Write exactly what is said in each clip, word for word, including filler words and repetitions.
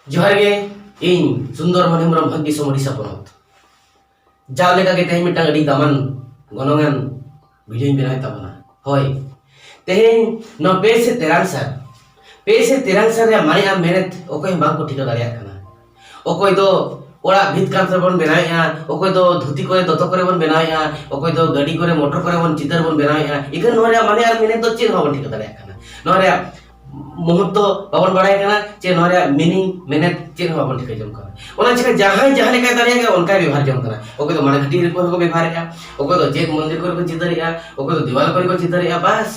ᱡᱚᱦᱟᱨ ᱜᱮ, ᱤᱧ ᱥᱩᱱᱫᱚᱨ ᱢᱳᱦᱚᱱ ᱦᱮᱢᱵᱨᱚᱢ, ᱵᱷᱟᱹᱜᱽ ᱫᱤᱥᱚᱢ ᱳᱰᱤᱥᱟ ᱯᱚᱱᱚᱛ᱾ ᱡᱟᱣ ᱞᱮᱠᱟ ᱜᱮ ᱛᱮᱦᱮᱧ ᱢᱤᱫᱴᱟᱝ ᱟᱹᱰᱤ ᱫᱟᱢᱟᱱ ᱜᱚᱱᱚᱝᱟᱱ video ᱤᱧ ᱵᱮᱱᱟᱣᱮᱫ ᱛᱟᱵᱚᱱᱟ᱾ ᱦᱳᱭ, ᱛᱮᱦᱮᱧ ᱱᱚᱣᱟ ᱯᱮ ᱥᱮ ᱛᱮᱨᱟᱝ ᱥᱟᱨ, ᱯᱮ ᱥᱮ ᱛᱮᱨᱟᱝ ᱥᱟᱨ ᱨᱮᱭᱟᱜ ᱢᱟᱱᱮ ᱟᱨ ᱢᱮᱱᱮᱛ ᱚᱠᱚᱭ ᱦᱚᱸ ᱵᱟᱝ ᱠᱚ ᱴᱷᱤᱠᱟᱹ ᱫᱟᱲᱮᱭᱟᱜ ᱠᱟᱱᱟ᱾ ᱚᱠᱚᱭ ᱫᱚ ᱚᱲᱟᱜ ᱵᱷᱤᱛ ᱠᱟᱱᱛ ᱨᱮᱵᱚᱱ ᱵᱮᱱᱟᱣᱮᱫᱼᱟ, ᱚᱠᱚᱭ ᱫᱚ ᱫᱷᱩᱛᱤ ᱠᱚᱨᱮ, ᱫᱚᱛᱚ ᱠᱚᱨᱮ ᱵᱚᱱ ᱵᱮᱱᱟᱣᱮᱫᱼᱟ, ᱚᱠᱚᱭ ᱫᱚ ᱜᱟᱹᱰᱤ ᱠᱚᱨᱮ, ᱢᱚᱴᱚᱨ ᱠᱚᱨᱮ ᱵᱚᱱ ᱪᱤᱛᱟᱹᱨ ᱵᱚᱱ ᱵᱮᱱᱟᱣᱮᱫᱼᱟ, ᱤᱠᱷᱟᱹᱱ ᱱᱚᱣᱟ ᱨᱮᱭᱟᱜ ᱢᱟᱱᱮ ᱟᱨ ᱢᱮᱱᱮᱛ ᱫᱚ ᱪᱮᱫ ᱦᱚᱸ ᱵᱟᱵᱚᱱ ᱴᱷᱤᱠᱟᱹ ᱫᱟᱲᱮᱭᱟᱜ ᱠᱟᱱᱟ᱾ ᱱᱚᱣᱟ ᱨᱮᱭᱟᱜ ᱢᱚᱦᱚᱛ ᱫᱚ ᱵᱟᱵᱚᱱ ᱵᱟᱲᱟᱭ ᱠᱟᱱᱟ, ᱪᱮ ᱱᱚᱣᱟ ᱨᱮᱭᱟᱜ meaning, ᱢᱮᱱᱮᱛ ᱪᱮᱫ ᱦᱚᱸ ᱵᱟᱵᱚᱱ ᱴᱷᱤᱠᱟᱹ ᱡᱚᱝ ᱠᱟᱱᱟ᱾ ᱚᱱᱟ ᱪᱤᱠᱟᱹ ᱡᱟᱦᱟᱸᱭ ᱡᱟᱦᱟᱸ ᱞᱮᱠᱟᱭ ᱫᱟᱲᱮᱭᱟᱜ ᱠᱟᱱᱟ, ᱚᱱᱠᱟᱭ ᱵᱮᱵᱚᱦᱟᱨ ᱡᱚᱝ ᱠᱟᱱᱟ᱾ ᱚᱠᱚᱭ ᱫᱚ ᱢᱟᱲᱟᱝ ᱦᱟᱹᱴᱤᱧ ᱨᱮᱠᱚ ᱦᱚᱸᱠᱚ ᱵᱮᱵᱚᱦᱟᱨᱮᱫᱼᱟ, ᱚᱠᱚᱭ ᱫᱚ ᱪᱮᱫ ᱢᱚᱱᱫᱤᱨ ᱠᱚᱨᱮ ᱠᱚ ᱪᱤᱛᱟᱹᱨᱮᱫᱼᱟ, ᱚᱠᱚᱭ ᱫᱚ ᱫᱮᱣᱟᱞ ᱠᱚᱨᱮ ᱠᱚ ᱪᱤᱛᱟᱹᱨᱮᱫᱼᱟ᱾ ᱵᱟᱥ,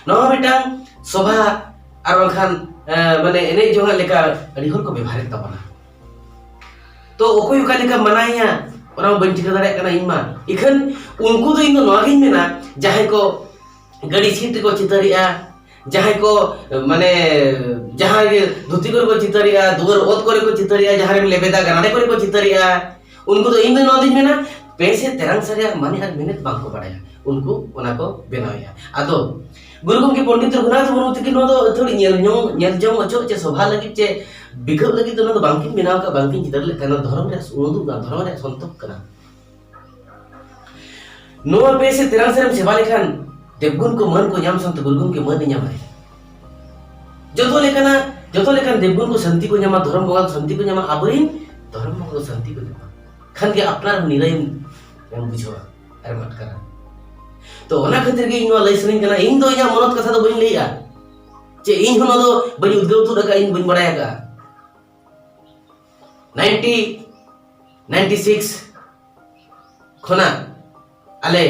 ᱱᱚᱣᱟ ᱢᱤᱫᱴᱟᱝ ᱥᱚᱵᱷᱟ ᱟᱨ ᱵᱟᱝᱠᱷᱟᱱ, ᱮ, ᱢᱟᱱᱮ ᱮᱱᱮᱡ ᱡᱚᱝᱟᱜ ᱞᱮᱠᱟ ᱟᱹᱰᱤ ᱦᱚᱲ ᱠᱚ ᱵᱮᱵᱚᱦᱟᱨᱮᱫ ᱛᱟᱵᱚᱱᱟ᱾ ᱛᱚ ᱚᱠᱚᱭ ᱚᱠᱟ ᱞᱮᱠᱟ ᱢᱟᱱᱟᱭᱮᱭᱟ, ᱚᱱᱟ ᱦᱚᱸ ᱵᱟᱹᱧ ᱴᱷᱤᱠᱟᱹ ᱫᱟᱲᱮᱭᱟᱜ ᱠᱟᱱᱟ ᱤᱧ ᱢᱟ᱾ ᱤᱠᱷᱟᱹᱱ ᱩᱱᱠᱩ ᱫᱚ ᱤᱧ ᱫᱚ ᱱᱚᱣᱟ ᱜᱤᱧ ᱢᱮᱱᱟ, ᱡᱟᱦᱟᱸᱭ ᱠᱚ ᱜᱟᱹᱰᱤ ᱥᱤᱴ ᱨᱮᱠᱚ ᱪᱤᱛᱟᱹᱨᱮᱜᱼᱟ, ᱡᱟᱦᱟᱸᱭ ᱠᱚ, ᱢᱟᱱᱮ, ᱡᱟᱦᱟᱸᱭ ᱜᱮ ᱫᱷᱩᱛᱤ ᱠᱚᱨᱮ ᱠᱚ ᱪᱤᱛᱟᱹᱨᱮᱜᱼᱟ, ᱫᱩᱣᱟᱹᱨ ᱚᱛ ᱠᱚᱨᱮ ᱠᱚ ᱪᱤᱛᱟᱹᱨᱮᱜᱼᱟ, ᱡᱟᱦᱟᱸ ᱨᱮᱢ ᱞᱮᱵᱮᱫᱟ ᱜᱟᱱᱟᱰᱮ ᱠᱚᱨᱮ ᱠᱚ ᱪᱤᱛᱟᱹᱨᱮᱜᱼᱟ, ᱩᱱᱠᱩ ᱫᱚ ᱤᱧ ᱫᱚ ᱱᱚᱣᱟ ᱫᱚᱧ ᱢᱮᱱᱟ, ᱯᱮ ᱥᱮ ᱛᱮᱨᱟᱝ ᱥᱟᱨ ᱨᱮᱭᱟᱜ ᱢᱟᱱᱮ ᱟᱨ ᱢᱮᱱᱮᱛ ᱵᱟᱝ ᱠᱚ ᱵᱟᱲᱟᱭᱟ, ᱩᱱᱠᱩ ᱚᱱᱟ ᱠᱚ ᱵᱮᱱᱟᱣᱮᱜᱼᱟ᱾ ᱟᱫᱚ ᱜᱩᱨᱩ ᱜᱚᱢᱠᱮ ᱯᱚᱱᱰᱤᱛ ᱨᱚᱜᱷᱩᱱᱟᱛᱷ ᱢᱩᱨᱢᱩ ᱛᱤᱠᱤᱱ ᱱᱚᱣᱟ ᱫᱚ ᱟᱹᱛᱷᱟᱹᱲᱤ ᱧᱮᱞ ᱡᱚᱝ, ᱧᱮᱞ ᱡᱚᱝ ᱚᱪᱚᱜ ᱪᱮ ᱥᱚᱵᱷᱟ ᱞᱟᱹᱜᱤᱫ ᱪᱮ ᱵᱤᱠᱷᱟᱹᱣ ᱞᱟᱹᱜᱤᱫ ᱫᱚ ᱱᱚᱣᱟ ᱫᱚ ᱵᱟᱝᱠᱤᱱ ᱵᱮᱱᱟᱣ ᱟᱠᱟᱫ, ᱵᱟᱝᱠᱤᱱ ᱪᱤᱛᱟᱹᱨ ᱞᱮᱫ ᱛᱟᱦᱮᱱᱟ, ᱫᱷᱚᱨᱚᱢ ᱨᱮᱭᱟᱜ ᱩᱫᱩᱜ ᱠᱟᱱᱟ, ᱫᱷᱚᱨᱚᱢ ᱨᱮᱭᱟᱜ ᱥᱚᱱᱛᱚᱠ ᱠᱟᱱᱟ᱾ ᱱᱚᱣᱟ ᱯᱮ ᱥᱮ ᱛᱮᱨᱟᱝ ᱥᱟᱨᱮᱢ ᱥᱮᱵᱟ ᱞᱮᱠᱷᱟᱱ ᱫᱮᱵᱽᱜᱩᱱ ᱠᱚ ᱢᱟᱹᱱ ᱠᱚ ᱧᱟᱢ ᱥᱟᱶᱛᱮ ᱜᱩᱨᱩ ᱜᱚᱢᱠᱮ ᱢᱟᱹᱱ ᱮ ᱧᱟᱢᱟᱭ᱾ ᱡᱚᱛᱚ ᱞᱮᱠᱟᱱᱟᱜ, ᱡᱚᱛᱚ ᱞᱮᱠᱟᱱ ᱫᱮᱵᱽᱜᱩᱱ ᱠᱚ ᱥᱟᱱᱛᱤ ᱠᱚ ᱧᱟᱢᱟ, ᱫᱷᱚᱨᱚᱢ ᱵᱚᱸᱜᱟ ᱠᱚ ᱥᱟᱱᱛᱤ ᱠᱚ ᱧᱟᱢᱟ, ᱟᱵᱚᱨᱮᱱ ᱫᱷᱚᱨᱚᱢ ᱵᱚᱸᱜᱟ ᱠᱚ ᱥᱟᱱᱛᱤ ᱠᱚ ᱧᱟᱢᱟ᱾ ᱠᱷᱟᱱ ᱜᱮ ᱟᱯᱱᱟᱨ ᱦᱚᱸ ᱱᱤᱨᱟᱹᱭᱮᱢ ᱮᱢ ᱵᱩᱡᱷᱟᱹᱣᱟ ᱟᱨᱮᱢ ᱟᱴᱠᱟᱨᱟ᱾ ᱛᱚ ᱚᱱᱟ ᱠᱷᱟᱹᱛᱤᱨ ᱜᱮ ᱤᱧ ᱱᱚᱣᱟ ᱞᱟᱹᱭ ᱥᱟᱱᱟᱧ ᱠᱟᱱᱟ᱾ ᱤᱧ ᱫᱚ ᱤᱧᱟᱹᱜ ᱢᱚᱱᱚᱛ ᱠᱟᱛᱷᱟ ᱫᱚ ᱵᱟᱹᱧ ᱞᱟᱹᱭᱮᱜᱼᱟ, ᱪᱮ ᱤᱧ ᱦᱚᱸ ᱱᱚᱣᱟ ᱫᱚ ᱵᱟᱹᱧ ᱩᱫᱽᱜᱟᱹᱣ ᱛᱩᱫ ᱟᱠᱟᱫᱼᱟ, ᱤᱧ ᱵᱟᱹᱧ ᱵᱟᱲᱟᱭ ᱟᱠᱟᱫᱼᱟ᱾ ᱱᱟᱭᱤᱱᱴᱤ ᱱᱟᱭᱤᱱᱴᱤ ᱥᱤᱠᱥ ᱠᱷᱚᱱᱟᱜ ᱟᱞᱮ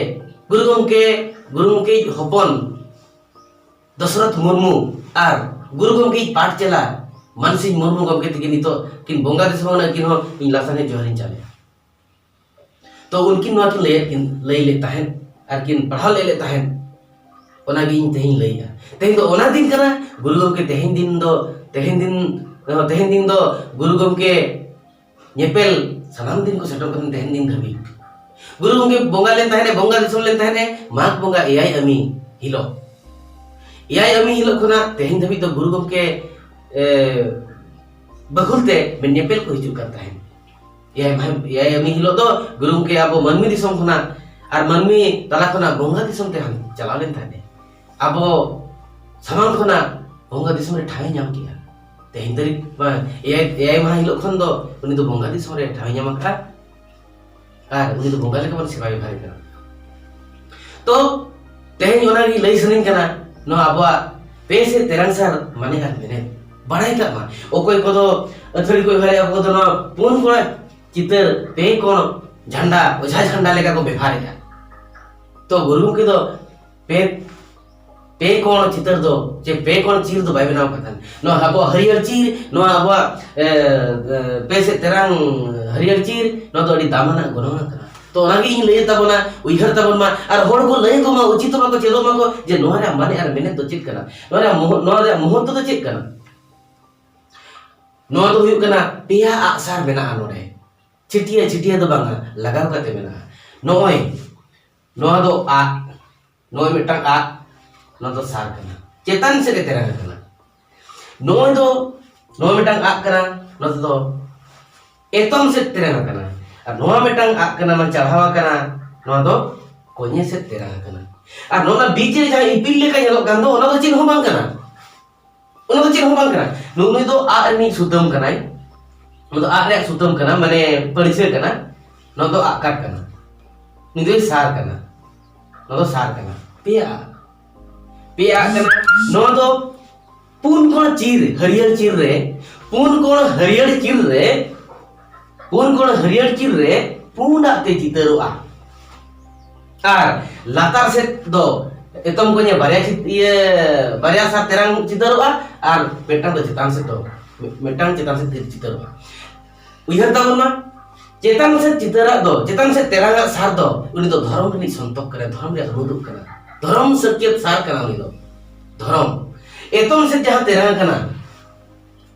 ᱜᱩᱨᱩ ᱜᱚᱢᱠᱮ, ᱜᱩᱨᱩ ᱜᱚᱢᱠᱮᱭᱤᱡ ᱦᱚᱯᱚᱱ ᱫᱚᱥᱨᱚᱛᱷ ᱢᱩᱨᱢᱩ ᱟᱨ ᱜᱩᱨᱩ ᱜᱚᱢᱠᱮᱭᱤᱡ ᱯᱟᱴ ᱪᱮᱞᱟ ᱢᱟᱱᱥᱤᱝ ᱢᱩᱨᱢᱩ ᱜᱚᱢᱠᱮ ᱛᱟᱹᱠᱤᱱ ᱱᱤᱛᱚᱜ ᱠᱤᱱ ᱵᱚᱸᱜᱟ ᱫᱤᱥᱚᱢ ᱠᱟᱱᱟ, ᱩᱱᱠᱤᱱ ᱦᱚᱸ ᱤᱧ ᱞᱟᱥᱟᱱ ᱦᱮᱡ ᱡᱚᱦᱟᱨᱤᱧ ᱪᱟᱞᱮᱭᱟ᱾ ᱛᱚ ᱩᱱᱠᱤᱱ ᱱᱚᱣᱟ ᱠᱤᱱ ᱞᱟᱹᱭᱮᱫ ᱠᱤᱱ, ᱞᱟᱹᱭ ᱞᱮᱫ ᱛᱟᱦᱮᱸᱫ ᱟᱨ ᱠᱤᱱ ᱯᱟᱲᱦᱟᱣ ᱞᱮᱫ, ᱞᱮᱫ ᱛᱟᱦᱮᱸᱫ, ᱚᱱᱟᱜᱮ ᱤᱧ ᱛᱮᱦᱮᱧ ᱞᱟᱹᱭᱮᱜᱼᱟ᱾ ᱛᱮᱦᱮᱧ ᱫᱚ ᱚᱱᱟ ᱫᱤᱱ ᱠᱟᱱᱟ, ᱜᱩᱨᱩ ᱜᱚᱢᱠᱮ ᱛᱮᱦᱮᱧ ᱫᱤᱱ ᱫᱚ, ᱛᱮᱦᱮᱧ ᱫᱤᱱ, ᱛᱮᱦᱮᱧ ᱫᱤᱱ ᱫᱚ ᱜᱩᱨᱩ ᱜᱚᱢᱠᱮ ᱧᱮᱯᱮᱞ ᱥᱟᱱᱟᱢ ᱫᱤᱱ ᱠᱚ ᱥᱮᱴᱮᱨ ᱠᱟᱱᱟ ᱛᱮᱦᱮᱧ ᱫᱤᱱ ᱫᱷᱟᱹᱵᱤᱡ᱾ ᱜᱩᱨᱩ ᱜᱚᱢᱠᱮ ᱵᱚᱸᱜᱟ ᱞᱮᱱ ᱛᱟᱦᱮᱸᱱᱮ, ᱵᱚᱸᱜᱟ ᱫᱤᱥᱚᱢ ᱞᱮᱱ ᱛᱟᱦᱮᱸᱱᱮ ᱢᱟᱜᱽ ᱵᱚᱸᱜᱟ ᱮᱭᱟᱭ ᱟᱹᱢᱤ ᱦᱤᱞᱳᱜ᱾ ᱮᱭᱟᱭ ᱟᱹᱢᱤ ᱦᱤᱞᱳᱜ ᱠᱷᱚᱱᱟᱜ ᱛᱮᱦᱮᱧ ᱫᱷᱟᱹᱵᱤᱡ ᱫᱚ ᱜᱩᱨᱩ ᱜᱚᱢᱠᱮ, ᱮ, ᱵᱟᱹᱠᱷᱩᱞ ᱛᱮ ᱧᱮᱯᱮᱞ ᱠᱚ ᱦᱤᱡᱩᱜ ᱠᱟᱱ ᱛᱟᱦᱮᱸᱫ᱾ ᱮᱭᱟᱭ ᱢᱟᱦᱟ, ᱮᱭᱟᱭ ᱢᱟᱦᱟ ᱦᱤᱞᱳᱜ ᱫᱚ ᱜᱩᱨᱩ ᱜᱚᱢᱠᱮ ᱟᱵᱚ ᱢᱟᱹᱱᱢᱤ ᱫᱤᱥᱚᱢ ᱠᱷᱚᱱᱟᱜ ᱟᱨ ᱢᱟᱹᱱᱢᱤ ᱛᱟᱞᱟ ᱠᱷᱚᱱᱟᱜ ᱵᱚᱸᱜᱟ ᱫᱤᱥᱚᱢ ᱛᱮ ᱪᱟᱞᱟᱣ ᱞᱮᱱ ᱛᱟᱦᱮᱸᱫ᱾ ᱟᱵᱚ ᱥᱟᱢᱟᱝ ᱠᱷᱚᱱᱟᱜ ᱵᱚᱸᱜᱟ ᱫᱤᱥᱚᱢ ᱨᱮ ᱴᱷᱟᱶ ᱮ ᱧᱟᱢ ᱠᱮᱜᱼᱟ᱾ ᱛᱮᱦᱮᱧ ᱫᱷᱟᱹᱨᱤᱡ ᱢᱟ ᱮᱭᱟᱭ, ᱮᱭᱟᱭ ᱢᱟᱦᱟ ᱦᱤᱞᱳᱜ ᱠᱷᱚᱱ ᱫᱚ ᱩᱱᱤ ᱫᱚ ᱵᱚᱸᱜᱟ ᱫᱤᱥᱚᱢ ᱨᱮ ᱴᱷᱟᱶ ᱮ ᱧᱟᱢ ᱟᱠᱟᱫᱼᱟ᱾ ᱟᱨ ᱩᱱᱤ ᱫᱚ ᱵᱚᱸᱜᱟ ᱞᱮᱠᱟ ᱵᱚᱱ ᱥᱮᱵᱟ ᱵᱮᱵᱷᱟᱨᱮ ᱠᱟᱱᱟ᱾ ᱛᱚ ᱛᱮᱦᱮᱧ ᱚᱱᱟᱜᱮ ᱞᱟᱹᱭ ᱥᱟᱱᱟᱧ ᱠᱟᱱᱟ, ᱱᱚᱣᱟ ᱟᱵᱚᱣᱟᱜ ᱯᱮ ᱥᱮ ᱛᱮᱨᱟᱝ ᱥᱟᱨ ᱢᱟᱱᱮ ᱟᱨ ᱢᱮᱱᱮᱫ ᱵᱟᱲᱟᱭ ᱠᱟᱜ ᱢᱟ᱾ ᱚᱠᱚᱭ ᱠᱚᱫᱚ ᱟᱹᱛᱷᱟᱹᱲᱤ ᱠᱚ ᱵᱮᱵᱷᱟᱨᱮᱫᱼᱟ, ᱚᱠᱚᱭ ᱠᱚᱫᱚ ᱱᱚᱣᱟ ᱯᱩᱱ ᱠᱚᱬ ᱪᱤᱛᱟᱹᱨ, ᱯᱮ ᱠᱚᱬ ᱡᱷᱟᱱᱰᱟ, ᱚᱡᱷᱟ ᱡᱷᱟᱱᱰᱟ ᱞᱮᱠᱟ ᱠᱚ ᱵᱮᱵᱷᱟᱨᱮᱫᱼᱟ᱾ ᱛᱚ ᱜᱩᱨᱩ ᱜᱚᱢᱠᱮ ᱫᱚ ᱯᱮ ᱯᱮ ᱠᱚᱬ ᱪᱤᱛᱟᱹᱨ ᱫᱚ, ᱪᱮ ᱯᱮ ᱠᱚᱬ ᱪᱤᱨ ᱫᱚ ᱵᱟᱭ ᱵᱮᱱᱟᱣ ᱟᱠᱟᱫ ᱛᱟᱦᱮᱱ᱾ ᱱᱚᱣᱟ ᱟᱵᱚᱣᱟᱜ ᱦᱟᱹᱨᱭᱟᱹᱲ ᱪᱤᱨ, ᱱᱚᱣᱟ ᱟᱵᱚᱣᱟᱜ, ᱮ, ᱮ, ᱯᱮ ᱥᱮᱫ ᱛᱮᱨᱟᱝ ᱦᱟᱹᱨᱭᱟᱹᱲ ᱪᱤᱨ, ᱱᱚᱣᱟ ᱫᱚ ᱟᱹᱰᱤ ᱫᱟᱢᱟᱱᱟᱜ ᱜᱚᱱᱚᱝ ᱠᱟᱱᱟ᱾ ᱛᱚ ᱚᱱᱟᱜᱮ ᱤᱧ ᱞᱟᱹᱭ ᱛᱟᱵᱚᱱᱟ, ᱩᱭᱦᱟᱹᱨ ᱛᱟᱵᱚᱱ ᱢᱟ, ᱟᱨ ᱦᱚᱲ ᱠᱚ ᱞᱟᱹᱭ ᱠᱚᱢᱟ, ᱩᱪᱤᱛ ᱢᱟᱠᱚ, ᱪᱮᱫᱚᱜ ᱢᱟᱠᱚ ᱡᱮ ᱱᱚᱣᱟ ᱨᱮᱭᱟᱜ ᱢᱟᱱᱮ ᱟᱨ ᱢᱮᱱᱮᱛ ᱫᱚ ᱪᱮᱫ ᱠᱟᱱᱟ, ᱱᱚᱣᱟ ᱨᱮᱭᱟᱜ ᱢᱚᱦᱚ-, ᱱᱚᱣᱟ ᱨᱮᱭᱟᱜ ᱢᱚᱦᱚᱛ ᱫᱚ ᱪᱮᱫ ᱠᱟᱱᱟ᱾ ᱱᱚᱣᱟ ᱫᱚ ᱦᱩᱭᱩᱜ ᱠᱟᱱᱟ ᱯᱮᱭᱟ ᱟᱜᱼᱥᱟᱨ ᱢᱮᱱᱟᱜᱼᱟ ᱱᱚᱰᱮ᱾ ᱪᱷᱤᱴᱭᱟᱹ, ᱪᱷᱤᱴᱭᱟᱹ ᱫᱚ ᱵᱟᱝᱟ, ᱞᱟᱜᱟᱣ ᱠᱟᱛᱮ ᱢᱮᱱᱟᱜᱼᱟ᱾ ᱱᱚᱜᱼᱚᱭ ᱱᱚᱣᱟ ᱫᱚ ᱟᱜ, ᱱᱚᱜᱼᱚᱭ ᱢᱤᱫᱴᱟᱝ ᱟᱜ, ᱱᱚᱣᱟ ᱫᱚ ᱥᱟᱨ ᱠᱟᱱᱟ, ᱪᱮᱛᱟᱱ ᱥᱮᱫ ᱮ ᱛᱮᱨᱟᱝ ᱟᱠᱟᱱᱟ᱾ ᱱᱚᱜᱼᱚᱭ ᱫᱚ, ᱱᱚᱣᱟ ᱢᱤᱫᱴᱟᱝ ᱟᱜ ᱠᱟᱱᱟ, ᱱᱚᱛᱮ ᱫᱚ ᱮᱛᱚᱢ ᱥᱮᱫ ᱛᱮᱨᱟᱝ ᱟᱠᱟᱱᱟ᱾ ᱟᱨ ᱱᱚᱣᱟ ᱢᱤᱫᱴᱟᱝ ᱟᱜ ᱠᱟᱱᱟ, ᱱᱚᱣᱟ ᱪᱟᱲᱦᱟᱣ ᱟᱠᱟᱱᱟ, ᱱᱚᱣᱟ ᱫᱚ ᱠᱚᱧᱮ ᱥᱮᱫ ᱛᱮᱨᱟᱝ ᱟᱠᱟᱱᱟ᱾ ᱟᱨ ᱱᱚᱣᱟ ᱵᱤᱪ ᱨᱮ ᱡᱟᱦᱟᱸ ᱤᱯᱤᱞ ᱞᱮᱠᱟ ᱧᱮᱞᱚᱜ ᱠᱟᱱ ᱫᱚ, ᱚᱱᱟ ᱫᱚ ᱪᱮᱫ ᱦᱚᱸ ᱵᱟᱝ ᱠᱟᱱᱟ᱾ ᱚᱱᱟ ᱫᱚ ᱪᱮᱫ ᱦᱚᱸ ᱵᱟᱝ ᱠᱟᱱᱟ᱾ ᱱᱩᱜ ᱱᱩᱭ ᱫᱚ ᱟᱜ ᱨᱤᱱᱤᱡ ᱥᱩᱛᱟᱹᱢ ᱠᱟᱱᱟᱭ, ᱱᱚᱣᱟ ᱫᱚ ᱟᱜ ᱨᱮᱭᱟᱜ ᱥᱩᱛᱟᱹᱢ ᱠᱟᱱᱟ, ᱢᱟᱱᱮ ᱯᱟᱹᱲᱪᱷᱟᱹ ᱠᱟᱱᱟ᱾ ᱱᱚᱣᱟ ᱫᱚ ᱟᱜ ᱠᱟᱴ ᱠᱟᱱᱟ᱾ ᱱᱩᱭ ᱫᱚᱭ ᱥᱟᱨ ᱠᱟᱱᱟ, ᱱᱚᱣᱟ ᱫᱚ ᱥᱟᱨ ᱠᱟᱱᱟ᱾ ᱯᱮᱭᱟ ᱟᱜ, ᱯᱮᱭᱟ ᱟᱜ ᱠᱟᱱᱟ᱾ ᱱᱚᱣᱟ ᱫᱚ ᱯᱩᱱ ᱠᱚᱬ ᱪᱤᱨ, ᱦᱟᱹᱨᱭᱟᱹᱲ ᱪᱤᱨ ᱨᱮ, ᱯᱩᱱ ᱠᱚᱬ ᱦᱟᱹᱨᱭᱟᱹᱲ ᱪᱤᱨ ᱨᱮ, ᱯᱩᱱ ᱠᱚᱬ ᱦᱟᱹᱨᱭᱟᱹᱲ ᱪᱤᱨ ᱨᱮ ᱯᱩᱸᱰᱟᱜ ᱛᱮ ᱪᱤᱛᱟᱹᱨᱚᱜᱼᱟ᱾ ᱟᱨ ᱞᱟᱛᱟᱨ ᱥᱮᱫ ᱫᱚ ᱮᱛᱚᱢ ᱠᱚᱧᱮ ᱵᱟᱨᱭᱟ ᱪᱤᱛ-, ᱤᱭᱟᱹ, ᱵᱟᱨᱭᱟ ᱥᱟᱨ ᱛᱮᱨᱟᱝ ᱪᱤᱛᱟᱹᱨᱚᱜᱼᱟ, ᱟᱨ ᱢᱤᱫᱴᱟᱝ ᱫᱚ ᱪᱮᱛᱟᱱ ᱥᱮᱫ ᱫᱚ, ᱢᱤᱫᱴᱟᱝ ᱪᱮᱛᱟᱱ ᱥᱮᱫ ᱪᱤᱛᱟᱹᱨᱚᱜᱼᱟ᱾ ᱩᱭᱦᱟᱹᱨ ᱛᱟᱵᱚᱱ ᱢᱟ, ᱪᱮᱛᱟᱱ ᱥᱮᱫ ᱪᱤᱛᱟᱹᱨᱟᱜ ᱫᱚ, ᱪᱮᱛᱟᱱ ᱥᱮᱫ ᱛᱮᱨᱟᱝᱟᱜ ᱥᱟᱨ ᱫᱚ ᱩᱱᱤ ᱫᱚ ᱫᱷᱚᱨᱚᱢ ᱨᱤᱱᱤᱡ ᱥᱚᱱᱛᱚᱠ ᱠᱟᱱᱟᱭ, ᱫᱷᱚᱨᱚᱢ ᱨᱮᱭᱟᱜ ᱨᱩᱫᱩᱜ ᱠᱟᱱᱟ, ᱫᱷᱚᱨᱚᱢ ᱥᱟᱹᱠᱭᱟᱹᱛ ᱥᱟᱨ ᱠᱟᱱᱟ ᱩᱱᱤ ᱫᱚ᱾ ᱫᱷᱚᱨᱚᱢ᱾ ᱮᱛᱚᱢ ᱥᱮᱫ ᱡᱟᱦᱟᱸ ᱛᱮᱨᱟᱝ ᱠᱟᱱᱟ,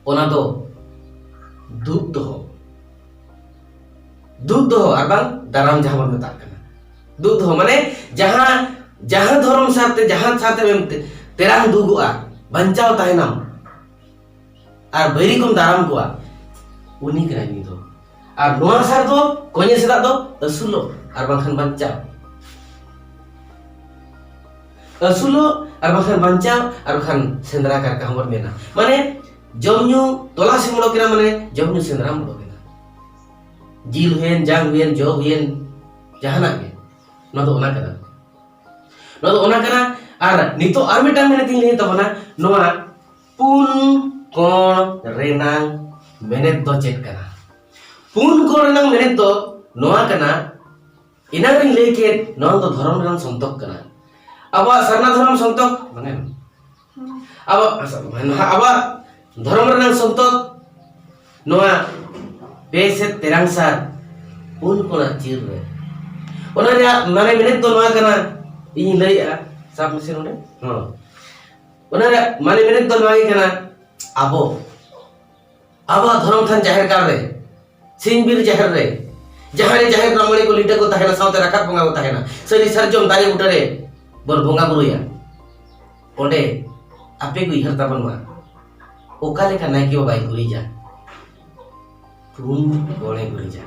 ᱚᱱᱟ ᱫᱚ ᱫᱩᱜ ᱫᱚᱦᱚ, ᱫᱩᱜ ᱫᱚᱦᱚ ᱟᱨ ᱵᱟᱝ ᱫᱟᱨᱟᱢ ᱡᱟᱦᱟᱸ ᱵᱚᱱ ᱢᱮᱛᱟᱜ ᱠᱟᱱᱟ᱾ ᱫᱩᱜ ᱫᱚᱦᱚ ᱢᱟᱱᱮ ᱡᱟᱦᱟᱸ, ᱡᱟᱦᱟᱸ ᱫᱷᱚᱨᱚᱢ ᱥᱟᱨᱛᱮ, ᱡᱟᱦᱟᱸ ᱥᱟᱨᱛᱮ ᱟᱢᱮᱢ ᱛᱮ-, ᱛᱮᱨᱟᱝ ᱫᱩᱜᱩᱜᱼᱟ, ᱵᱟᱧᱪᱟᱣ ᱛᱟᱦᱮᱱᱟᱢ, ᱟᱨ ᱵᱟᱹᱭᱨᱤ ᱠᱚᱢ ᱫᱟᱨᱟᱢ ᱠᱚᱣᱟ, ᱩᱱᱤ ᱠᱟᱱᱟᱭ ᱱᱩᱭ ᱫᱚ᱾ ᱟᱨ ᱱᱚᱣᱟ ᱥᱟᱨ ᱫᱚ ᱠᱚᱧᱮ ᱥᱮᱛᱟᱜ ᱫᱚ ᱟᱹᱥᱩᱞᱚᱜ ᱟᱨ ᱵᱟᱝᱠᱷᱟᱱ ᱵᱟᱧᱪᱟᱣ᱾ ᱟᱹᱥᱩᱞᱚᱜ ᱟᱨ ᱵᱟᱝᱠᱷᱟᱱ ᱵᱟᱧᱪᱟᱣ, ᱟᱨ ᱵᱟᱝᱠᱷᱟᱱ ᱥᱮᱸᱫᱽᱨᱟ ᱠᱟᱨᱠᱟ ᱦᱚᱸᱵᱚᱱ ᱢᱮᱱᱟ᱾ ᱢᱟᱱᱮ ᱡᱚᱢ ᱧᱩ ᱛᱚᱞᱟᱥ ᱮᱢ ᱚᱰᱚᱠ ᱮᱱᱟ, ᱢᱟᱱᱮ ᱡᱚᱢ ᱧᱩ ᱥᱮᱸᱫᱽᱨᱟᱢ ᱚᱰᱚᱠ ᱮᱱᱟ᱾ ᱡᱤᱞ ᱦᱩᱭᱮᱱ, ᱡᱟᱝ ᱦᱩᱭᱮᱱ, ᱡᱚ ᱦᱩᱭᱮᱱ, ᱡᱟᱦᱟᱱᱟᱜ ᱜᱮ, ᱱᱚᱣᱟ ᱫᱚ ᱚᱱᱟ ᱠᱟᱱᱟ᱾ ᱱᱚᱣᱟ ᱫᱚ ᱚᱱᱟ ᱠᱟᱱᱟ᱾ ᱟᱨ ᱱᱤᱛᱚᱜ ᱟᱨ ᱢᱤᱫᱴᱟᱝ ᱢᱮᱱᱮᱫ ᱤᱧ ᱞᱟᱹᱭ ᱛᱟᱵᱚᱱᱟ, ᱱᱚᱣᱟ ᱯᱩᱱ ᱠᱚᱬ ᱨᱮᱱᱟᱝ ᱢᱮᱱᱮᱫ ᱫᱚ ᱪᱮᱫ ᱠᱟᱱᱟ? ᱯᱩᱱ ᱠᱚᱬ ᱨᱮᱱᱟᱝ ᱢᱮᱱᱮᱫ ᱫᱚ ᱱᱚᱣᱟ ᱠᱟᱱᱟ, ᱮᱱᱟᱝ ᱨᱤᱧ ᱞᱟᱹᱭ ᱠᱮᱫ, ᱱᱚᱣᱟ ᱫᱚ ᱫᱷᱚᱨᱚᱢ ᱨᱮᱱᱟᱝ ᱥᱚᱱᱛᱚᱠ ᱠᱟᱱᱟ᱾ ᱟᱵᱚᱣᱟᱜ ᱥᱟᱨᱱᱟ ᱫᱷᱚᱨᱚᱢ ᱥᱚᱱᱛᱚᱠ, ᱢᱟᱱᱮ, ᱟᱵᱚ, ᱟᱵᱚᱣᱟᱜ ᱫᱷᱚᱨᱚᱢ ᱨᱮᱱᱟᱝ ᱥᱚᱱᱛᱚᱠ, ᱱᱚᱣᱟ ᱯᱮ ᱥᱮᱫ ᱛᱮᱨᱟᱝ ᱥᱟᱨ ᱯᱩᱱ ᱠᱚᱬᱟᱜ ᱪᱤᱨ ᱨᱮ᱾ ᱚᱱᱟ ᱨᱮᱭᱟᱜ ᱢᱟᱱᱮ ᱢᱮᱱᱮᱫ ᱫᱚ ᱱᱚᱣᱟ ᱠᱟᱱᱟ, ᱤᱧ ᱞᱟᱹᱭᱮᱜᱼᱟ, ᱥᱟᱵ ᱢᱮᱥᱮ ᱱᱚᱰᱮ᱾ ᱦᱚᱸ᱾ ᱚᱱᱟ ᱨᱮᱭᱟᱜ ᱢᱟᱱᱮ ᱢᱮᱱᱮᱫ ᱫᱚ ᱱᱚᱣᱟ ᱜᱮ ᱠᱟᱱᱟ, ᱟᱵᱚ, ᱟᱵᱚᱣᱟᱜ ᱫᱷᱚᱨᱚᱢ ᱛᱷᱟᱱ ᱡᱟᱦᱮᱨ ᱜᱟᱲ ᱨᱮ, ᱥᱤᱧ ᱵᱤᱨ ᱡᱟᱦᱮᱨ ᱨᱮ, ᱡᱟᱦᱟᱸ ᱨᱮ ᱡᱟᱦᱮᱨ ᱨᱟᱢᱚᱬᱤ ᱠᱚ ᱞᱤᱴᱟᱹ ᱠᱚ ᱛᱟᱦᱮᱱᱟ, ᱥᱟᱶᱛᱮ ᱨᱟᱠᱟᱵ ᱵᱚᱸᱜᱟ ᱠᱚ ᱛᱟᱦᱮᱱᱟ, ᱥᱟᱹᱨᱤ ᱥᱟᱨᱡᱚᱢ ᱫᱟᱨᱮ ᱵᱩᱴᱟᱹ ᱨᱮ ᱵᱚᱱ ᱵᱚᱸᱜᱟ ᱵᱩᱨᱩᱭᱟ᱾ ᱚᱸᱰᱮ ᱟᱯᱮ ᱠᱚ ᱩᱭᱦᱟᱹᱨ ᱛᱟᱵᱚᱱ ᱢᱟ, ᱚᱠᱟ ᱞᱮᱠᱟ ᱱᱟᱭᱠᱮ ᱵᱟᱵᱟᱭ ᱜᱩᱨᱤᱡᱟ? ᱯᱩᱱ ᱠᱚᱬᱮ ᱜᱩᱨᱤᱡᱟ᱾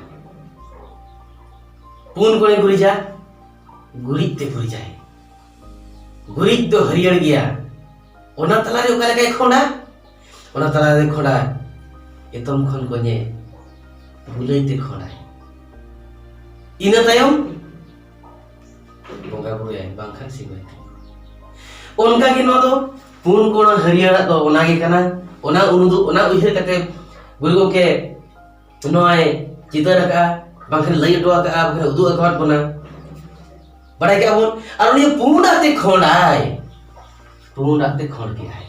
ᱯᱩᱱ ᱠᱚᱬᱮ ᱜᱩᱨᱤᱡᱟ, ᱜᱩᱨᱤᱡ ᱛᱮ ᱜᱩᱨᱤᱡᱟᱭ᱾ ᱜᱩᱨᱤᱡ ᱫᱚ ᱦᱟᱹᱨᱭᱟᱹᱲ ᱜᱮᱭᱟ᱾ ᱚᱱᱟ ᱛᱟᱞᱟᱨᱮ ᱚᱠᱟ ᱞᱮᱠᱟᱭ ᱠᱷᱚᱸᱰᱟ? ᱚᱱᱟ ᱛᱟᱞᱟᱨᱮ ᱠᱷᱚᱸᱰᱟ ᱮᱛᱚᱢ ᱠᱷᱚᱱ ᱠᱚᱧᱮ ᱜᱩᱞᱟᱹᱭ ᱛᱮ ᱠᱷᱚᱸᱰᱟᱭ᱾ ᱤᱱᱟᱹ ᱛᱟᱭᱚᱢ ᱵᱚᱸᱜᱟ ᱵᱩᱨᱩᱭᱟᱭ, ᱵᱟᱝᱠᱷᱟᱱ ᱥᱤᱢᱟᱹᱭ ᱛᱮ᱾ ᱚᱱᱠᱟ ᱜᱮ ᱱᱚᱣᱟ ᱫᱚ ᱯᱩᱱ ᱠᱚᱬᱟ ᱦᱟᱹᱨᱭᱟᱹᱲᱟᱜ ᱫᱚ ᱚᱱᱟ ᱜᱮ ᱠᱟᱱᱟ᱾ ᱚᱱᱟ ᱩᱱᱩᱫᱩᱜ, ᱚᱱᱟ ᱩᱭᱦᱟᱹᱨ ᱠᱟᱛᱮ ᱜᱩᱨᱩ ᱜᱚᱢᱠᱮ ᱱᱚᱣᱟᱭ ᱪᱤᱛᱟᱹᱨ ᱟᱠᱟᱫᱼᱟ, ᱵᱟᱝᱠᱷᱟᱱ ᱞᱟᱹᱭ ᱦᱚᱴᱚ ᱟᱠᱟᱫᱼᱟ, ᱵᱟᱝᱠᱷᱟᱱ ᱩᱫᱩᱜ ᱟᱠᱟᱫ ᱵᱚᱱᱟ᱾ ᱵᱟᱲᱟᱭ ᱠᱮᱫᱼᱟ ᱵᱚᱱ᱾ ᱟᱨ ᱩᱱᱤ ᱯᱩᱸᱰᱟᱜ ᱛᱮ ᱠᱷᱚᱸᱰᱟᱭ, ᱯᱩᱸᱰᱟᱜ ᱛᱮ ᱠᱷᱚᱸᱰ ᱠᱮᱫᱟᱭ᱾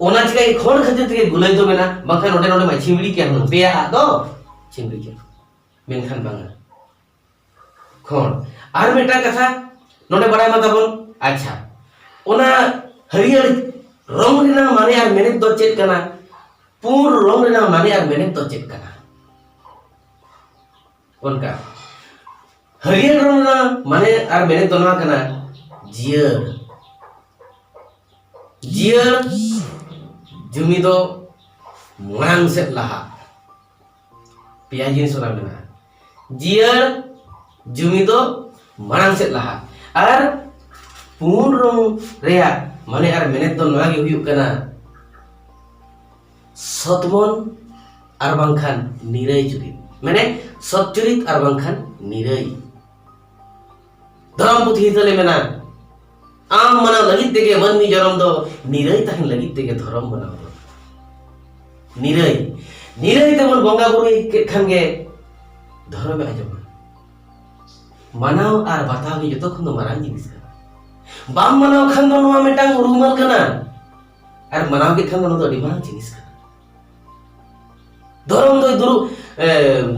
ᱚᱱᱟ ᱪᱤᱠᱟᱹ ᱠᱷᱚᱸᱰ ᱠᱷᱟᱹᱛᱤᱨ ᱛᱮᱜᱮ ᱜᱩᱞᱟᱹᱭ ᱫᱚ ᱢᱮᱱᱟ, ᱵᱟᱝᱠᱷᱟᱱ ᱚᱸᱰᱮ ᱱᱚᱰᱮ ᱢᱟ ᱪᱷᱤᱢᱲᱤ ᱠᱮᱭᱟ, ᱦᱩᱱᱟᱹᱝ ᱯᱮᱭᱟ ᱟᱜ ᱫᱚ ᱪᱷᱤᱢᱲᱤ ᱠᱮᱭᱟ, ᱢᱮᱱᱠᱷᱟᱱ ᱵᱟᱝᱟ᱾ ᱠᱷᱚᱸᱰ᱾ ᱟᱨ ᱢᱤᱫᱴᱟᱝ ᱠᱟᱛᱷᱟ ᱱᱚᱰᱮ ᱵᱟᱲᱟᱭ ᱢᱟ ᱛᱟᱵᱚᱱ, ᱟᱪᱪᱷᱟ, ᱚᱱᱟ ᱦᱟᱹᱨᱭᱟᱹᱲ ᱨᱚᱝ ᱨᱮᱱᱟᱜ ᱢᱟᱱᱮ ᱟᱨ ᱢᱮᱱᱮᱛ ᱫᱚ ᱪᱮᱫ ᱠᱟᱱᱟ? ᱯᱩᱸᱰ ᱨᱚᱝ ᱨᱮᱱᱟᱜ ᱢᱟᱱᱮ ᱟᱨ ᱢᱮᱱᱮᱛ ᱫᱚ ᱪᱮᱫ ᱠᱟᱱᱟ? ᱚᱱᱠᱟ ᱦᱟᱹᱨᱭᱟᱹᱲ ᱨᱚᱝ ᱨᱮᱱᱟᱜ ᱢᱟᱱᱮ ᱟᱨ ᱢᱮᱱᱮᱛ ᱫᱚ ᱱᱚᱣᱟ ᱠᱟᱱᱟ, ᱡᱤᱭᱟᱹᱲ᱾ ᱡᱤᱭᱟᱹᱲ ᱡᱩᱢᱤ ᱫᱚ ᱢᱟᱲᱟᱝ ᱥᱮᱫ ᱞᱟᱦᱟ᱾ ᱯᱮᱭᱟ ᱡᱤᱱᱤᱥ ᱚᱱᱟ ᱢᱮᱱᱟᱜᱼᱟ᱾ ᱡᱤᱭᱟᱹᱲ, ᱡᱩᱢᱤ ᱫᱚ ᱢᱟᱲᱟᱝ ᱥᱮᱫ ᱞᱟᱦᱟ᱾ ᱟᱨ ᱯᱩᱸᱰ ᱨᱚᱝ ᱨᱮᱭᱟᱜ ᱢᱟᱱᱮ ᱟᱨ ᱢᱮᱱᱮᱛ ᱫᱚ ᱱᱚᱣᱟ ᱜᱮ ᱦᱩᱭᱩᱜ ᱠᱟᱱᱟ, ᱥᱚᱛ ᱢᱚᱱ ᱟᱨ ᱵᱟᱝᱠᱷᱟᱱ ᱱᱤᱨᱟᱹᱭ ᱪᱩᱨᱤᱛ᱾ ᱢᱟᱱᱮ ᱥᱚᱛ ᱪᱩᱨᱤᱛ ᱟᱨ ᱵᱟᱝᱠᱷᱟᱱ ᱱᱤᱨᱟᱹᱭ᱾ ᱫᱷᱚᱨᱚᱢ ᱯᱩᱛᱷᱤ ᱛᱟᱞᱮ ᱢᱮᱱᱟ, ᱟᱢ ᱢᱟᱱᱟᱣ ᱞᱟᱹᱜᱤᱫ ᱛᱮᱜᱮ ᱢᱟᱹᱱᱢᱤ ᱡᱚᱱᱚᱢ ᱫᱚ, ᱱᱤᱨᱟᱹᱭ ᱛᱟᱦᱮᱱ ᱞᱟᱹᱜᱤᱫ ᱛᱮᱜᱮ ᱫᱷᱚᱨᱚᱢ ᱢᱟᱱᱟᱣ ᱫᱚ᱾ ᱱᱤᱨᱟᱹᱭ, ᱱᱤᱨᱟᱹᱭ ᱛᱮᱵᱚᱱ ᱵᱚᱸᱜᱟ ᱵᱩᱨᱩᱭ ᱠᱮᱫ ᱠᱷᱟᱱ ᱜᱮ ᱫᱷᱚᱨᱚᱢᱮ ᱟᱸᱡᱚᱢᱟ᱾ ᱢᱟᱱᱟᱣ ᱟᱨ ᱵᱟᱛᱟᱣ ᱜᱮ ᱡᱚᱛᱚ ᱠᱷᱚᱱ ᱫᱚ ᱢᱟᱨᱟᱝ ᱡᱤᱱᱤᱥ ᱠᱟᱱᱟ᱾ ᱵᱟᱢ ᱢᱟᱱᱟᱣ ᱠᱷᱟᱱ ᱫᱚ ᱱᱚᱣᱟ ᱢᱤᱫᱴᱟᱝ ᱨᱩᱢᱟᱹᱞ ᱠᱟᱱᱟ, ᱟᱨ ᱢᱟᱱᱟᱣ ᱠᱮᱫ ᱠᱷᱟᱱ ᱫᱚ ᱱᱚᱣᱟ ᱫᱚ ᱟᱹᱰᱤ ᱢᱟᱨᱟᱝ ᱡᱤᱱᱤᱥ ᱠᱟᱱᱟ᱾ ᱫᱷᱚᱨᱚᱢ ᱫᱚᱭ ᱫᱩᱲᱩᱵ, ᱮ,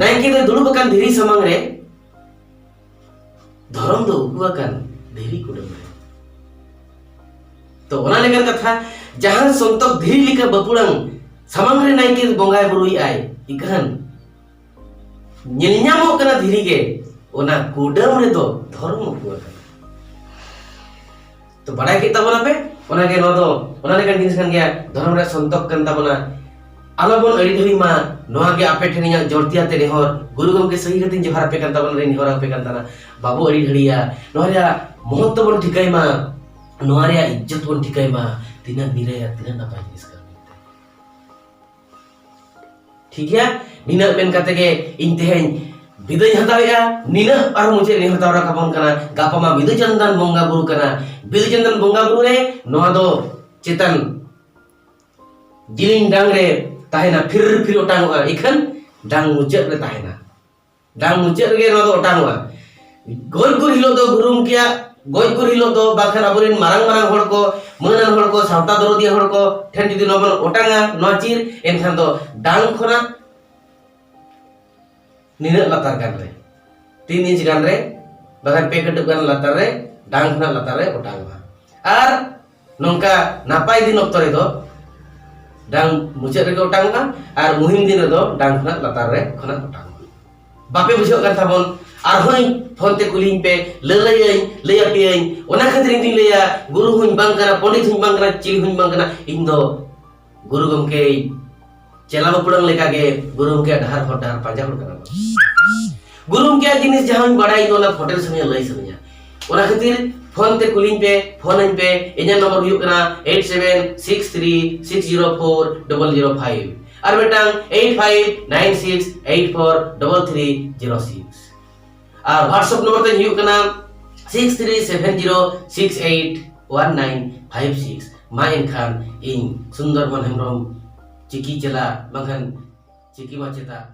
ᱱᱟᱭᱠᱮ ᱫᱚᱭ ᱫᱩᱲᱩᱵ ᱟᱠᱟᱱ ᱫᱷᱤᱨᱤ ᱥᱟᱢᱟᱝ ᱨᱮ, ᱫᱷᱚᱨᱚᱢ ᱫᱚ ᱩᱠᱩ ᱟᱠᱟᱱ ᱫᱷᱤᱨᱤ ᱠᱩᱰᱟᱹᱢ ᱨᱮ᱾ ᱛᱚ ᱚᱱᱟ ᱞᱮᱠᱟᱱ ᱠᱟᱛᱷᱟ, ᱡᱟᱦᱟᱸ ᱥᱚᱱᱛᱚᱠ ᱫᱷᱤᱨᱤ ᱞᱮᱠᱟ ᱵᱟᱹᱯᱩᱲᱟᱝ ᱥᱟᱢᱟᱝ ᱨᱮ ᱱᱟᱭᱠᱮ ᱵᱚᱸᱜᱟᱭ ᱵᱩᱨᱩᱭᱮᱫ ᱟᱭ, ᱤᱠᱷᱟᱹᱱ ᱧᱮᱞ ᱧᱟᱢᱚᱜ ᱠᱟᱱᱟ ᱫᱷᱤᱨᱤ ᱜᱮ, ᱚᱱᱟ ᱠᱩᱰᱟᱹᱢ ᱨᱮᱫᱚ ᱫᱷᱚᱨᱚᱢ ᱩᱠᱩ ᱟᱠᱟᱱᱟ᱾ ᱛᱚ ᱵᱟᱲᱟᱭ ᱠᱮᱫ ᱛᱟᱵᱚᱱᱟᱯᱮ, ᱚᱱᱟᱜᱮ ᱱᱚᱣᱟ ᱫᱚ ᱚᱱᱟ ᱞᱮᱠᱟᱱ ᱡᱤᱱᱤᱥ ᱠᱟᱱ ᱜᱮᱭᱟ, ᱫᱷᱚᱨᱚᱢ ᱨᱮᱭᱟᱜ ᱥᱚᱱᱛᱚᱠ ᱠᱟᱱ ᱛᱟᱵᱚᱱᱟ᱾ ᱟᱞᱚᱵᱚᱱ ᱟᱹᱲᱤ ᱰᱷᱟᱹᱲᱤ ᱢᱟ, ᱱᱚᱣᱟ ᱜᱮ ᱟᱯᱮ ᱴᱷᱮᱱ ᱤᱧᱟᱹᱜ ᱡᱳᱨ ᱛᱮᱭᱟᱛᱮ ᱱᱮᱦᱚᱨ, ᱜᱩᱨᱩ ᱜᱚᱢᱠᱮ ᱥᱟᱹᱦᱤ ᱠᱟᱛᱮᱧ ᱡᱚᱦᱟᱨ ᱟᱯᱮ ᱠᱟᱱ ᱛᱟᱵᱚᱱᱟ, ᱱᱮᱦᱚᱨ ᱟᱯᱮ ᱠᱟᱱ ᱛᱟᱵᱚᱱᱟ᱾ ᱵᱟᱵᱚ ᱟᱹᱲᱤ ᱰᱷᱟᱹᱲᱤᱭᱟ, ᱱᱚᱣᱟ ᱨᱮᱭᱟᱜ ᱢᱚᱦᱚᱛᱛᱚ ᱵᱚᱱ ᱴᱷᱤᱠᱟᱹᱭ ᱢᱟ, ᱱᱚᱣᱟ ᱨᱮᱭᱟᱜ ᱤᱡᱽᱡᱚᱛ ᱵᱚᱱ ᱴᱷᱤᱠᱟᱹᱭ ᱢᱟ, ᱛᱤᱱᱟᱹᱜ ᱱᱤᱨᱟᱹᱭᱟ, ᱛᱤᱱᱟᱹᱜ ᱱᱟᱯᱟᱭ ᱡᱤᱱᱤᱥ ᱠᱟᱱᱟ ᱢᱮᱱᱛᱮ᱾ ᱴᱷᱤᱠ ᱜᱮᱭᱟ, ᱱᱤᱱᱟᱹᱜ ᱢᱮᱱ ᱠᱟᱛᱮ ᱜᱮ ᱤᱧ ᱛᱮᱦᱮᱧ ᱵᱤᱫᱟᱹᱭ ᱦᱟᱛᱟᱣᱮᱜᱼᱟ᱾ ᱱᱤᱱᱟᱹᱜ ᱟᱨ ᱢᱩᱪᱟᱹᱫ ᱱᱮᱦᱚᱨ ᱛᱟᱣᱨᱟ ᱠᱟᱵᱚᱱ ᱠᱟᱱᱟ, ᱜᱟᱯᱟ ᱢᱟ ᱵᱤᱫᱩ ᱪᱟᱸᱫᱟᱱ ᱵᱚᱸᱜᱟ ᱵᱩᱨᱩ ᱠᱟᱱᱟ᱾ ᱵᱤᱫᱩ ᱪᱟᱸᱫᱟᱱ ᱵᱚᱸᱜᱟ ᱵᱩᱨᱩ ᱨᱮ ᱱᱚᱣᱟ ᱫᱚ ᱪᱮᱛᱟᱱ ᱡᱤᱞᱤᱧ ᱰᱟᱝ ᱨᱮ ᱛᱟᱦᱮᱱᱟ, ᱯᱷᱤᱨ ᱯᱷᱤᱨ ᱚᱴᱟᱝᱚᱜᱼᱟ, ᱤᱠᱷᱟᱹᱱ ᱰᱟᱝ ᱢᱩᱪᱟᱹᱫ ᱨᱮ ᱛᱟᱦᱮᱱᱟ᱾ ᱰᱟᱝ ᱢᱩᱪᱟᱹᱫ ᱨᱮᱜᱮ ᱱᱚᱣᱟ ᱫᱚ ᱚᱴᱟᱝᱚᱜᱼᱟ᱾ ᱜᱚᱡ ᱜᱩᱨ ᱦᱤᱞᱳᱜ ᱫᱚ ᱜᱩᱨᱩ ᱜᱚᱢᱠᱮᱭᱟᱜ ᱜᱚᱡ ᱜᱩᱨ ᱦᱤᱞᱳᱜ ᱫᱚ ᱵᱟᱝᱠᱷᱟᱱ ᱟᱵᱚᱨᱮᱱ ᱢᱟᱨᱟᱝ ᱢᱟᱨᱟᱝ ᱦᱚᱲ ᱠᱚ, ᱢᱟᱹᱱᱟᱱ ᱦᱚᱲ ᱠᱚ, ᱥᱟᱶᱛᱟ ᱫᱚᱨᱚᱫᱤᱭᱟᱹ ᱦᱚᱲ ᱠᱚ ᱴᱷᱮᱱ ᱡᱩᱫᱤ ᱱᱚᱣᱟ ᱵᱚᱱ ᱚᱴᱟᱝᱟ, ᱱᱚᱣᱟ ᱪᱤᱨ, ᱮᱱᱠᱷᱟᱱ ᱫᱚ ᱰᱟᱝ ᱠᱷᱚᱱᱟᱜ ᱱᱤᱱᱟᱹᱜ ᱞᱟᱛᱟᱨ ᱜᱟᱱ ᱨᱮ, ᱛᱤᱱ ᱤᱧᱪ ᱜᱟᱱ ᱨᱮ, ᱵᱟᱠᱷᱟᱱ ᱯᱮ ᱠᱟᱹᱴᱩᱵ ᱜᱟᱱ ᱞᱟᱛᱟᱨ ᱨᱮ ᱰᱟᱝ ᱠᱷᱚᱱᱟᱜ ᱞᱟᱛᱟᱨ ᱨᱮ ᱚᱴᱟᱝᱚᱜᱼᱟ᱾ ᱟᱨ ᱱᱚᱝᱠᱟ ᱱᱟᱯᱟᱭ ᱫᱤᱱ ᱚᱠᱛᱚ ᱨᱮᱫᱚ ᱰᱟᱝ ᱢᱩᱪᱟᱹᱫ ᱨᱮᱜᱮ ᱚᱴᱟᱝᱚᱜᱼᱟ, ᱟᱨ ᱢᱩᱦᱤᱢ ᱫᱤᱱ ᱨᱮᱫᱚ ᱰᱟᱝ ᱠᱷᱚᱱᱟᱜ ᱞᱟᱛᱟᱨ ᱨᱮ ᱠᱷᱚᱱᱟᱜ ᱚᱴᱟᱝᱚᱜᱼᱟ᱾ ᱵᱟᱯᱮ ᱵᱩᱡᱷᱟᱹᱣ ᱠᱟᱱ ᱛᱟᱵᱚᱱ, ᱟᱨᱦᱚᱸᱧ ᱯᱷᱳᱱ ᱛᱮ ᱠᱩᱞᱤᱧ ᱯᱮ, ᱞᱟᱹᱞᱟᱹᱭᱟᱹᱧ, ᱞᱟᱹᱭ ᱟᱯᱮᱭᱟᱹᱧ᱾ ᱚᱱᱟ ᱠᱷᱟᱹᱛᱤᱨ ᱤᱧ ᱫᱩᱧ ᱞᱟᱹᱭᱟ, ᱜᱩᱨᱩ ᱦᱚᱸᱧ ᱵᱟᱝ ᱠᱟᱱᱟ, ᱯᱚᱱᱰᱤᱛ ᱦᱚᱸᱧ ᱵᱟᱝ ᱠᱟᱱᱟ, ᱪᱤᱞᱤ ᱦᱚᱸᱧ ᱵᱟᱝ ᱠᱟᱱᱟ, ᱤᱧ ᱫᱚ ᱜᱩᱨᱩ ᱜᱚᱢᱠᱮ ᱪᱮᱞᱟ ᱵᱟᱹᱯᱩᱲᱟᱝ ᱞᱮᱠᱟᱜᱮ ᱜᱩᱨᱩ ᱜᱚᱢᱠᱮᱭᱟᱜ ᱰᱟᱦᱟᱨ ᱦᱚᱨ ᱰᱟᱦᱟᱨ ᱯᱟᱸᱡᱟ ᱦᱚᱲ ᱠᱟᱱᱟ ᱵᱚᱱ᱾ ᱜᱩᱨᱩ ᱜᱚᱢᱠᱮᱭᱟᱜ ᱡᱤᱱᱤᱥ ᱡᱟᱦᱟᱸᱧ ᱵᱟᱲᱟᱭ, ᱤᱧ ᱚᱱᱟ ᱯᱷᱳᱴᱮᱞ ᱥᱟᱱᱟᱧᱟ, ᱞᱟᱹᱭ ᱥᱟᱱᱟᱧᱟ᱾ ᱚᱱᱟ ᱠᱷᱟᱹᱛᱤᱨ ᱯᱷᱳᱱ ᱛᱮ ᱠᱩᱞᱤᱧ ᱯᱮ, ᱯᱷᱳᱱ ᱟᱹᱧ ᱯᱮ᱾ ᱤᱧᱟᱹᱜ ᱱᱚᱢᱵᱚᱨ ᱦᱩᱭᱩᱜ ᱠᱟᱱᱟ eight seven six three six zero four double zero five ᱟᱨ ᱢᱤᱫᱴᱟᱝ eight five nine six eight four double three zero six᱾ ᱟᱨ WhatsApp ᱱᱚᱢᱵᱚᱨ ᱛᱤᱧ ᱦᱩᱭᱩᱜ ᱠᱟᱱᱟ six three seven zero six eight one nine five six᱾ ᱢᱟ ᱮᱱᱠᱷᱟᱱ ᱤᱧ ᱥᱩᱱᱫᱚᱨ ᱢᱳᱦᱚᱱ ᱦᱮᱢᱵᱨᱚᱢ, ᱪᱤᱠᱤ ᱪᱮᱞᱟ ᱵᱟᱝᱠᱷᱟᱱ ᱪᱤᱠᱤ ᱢᱟᱪᱮᱛᱟ,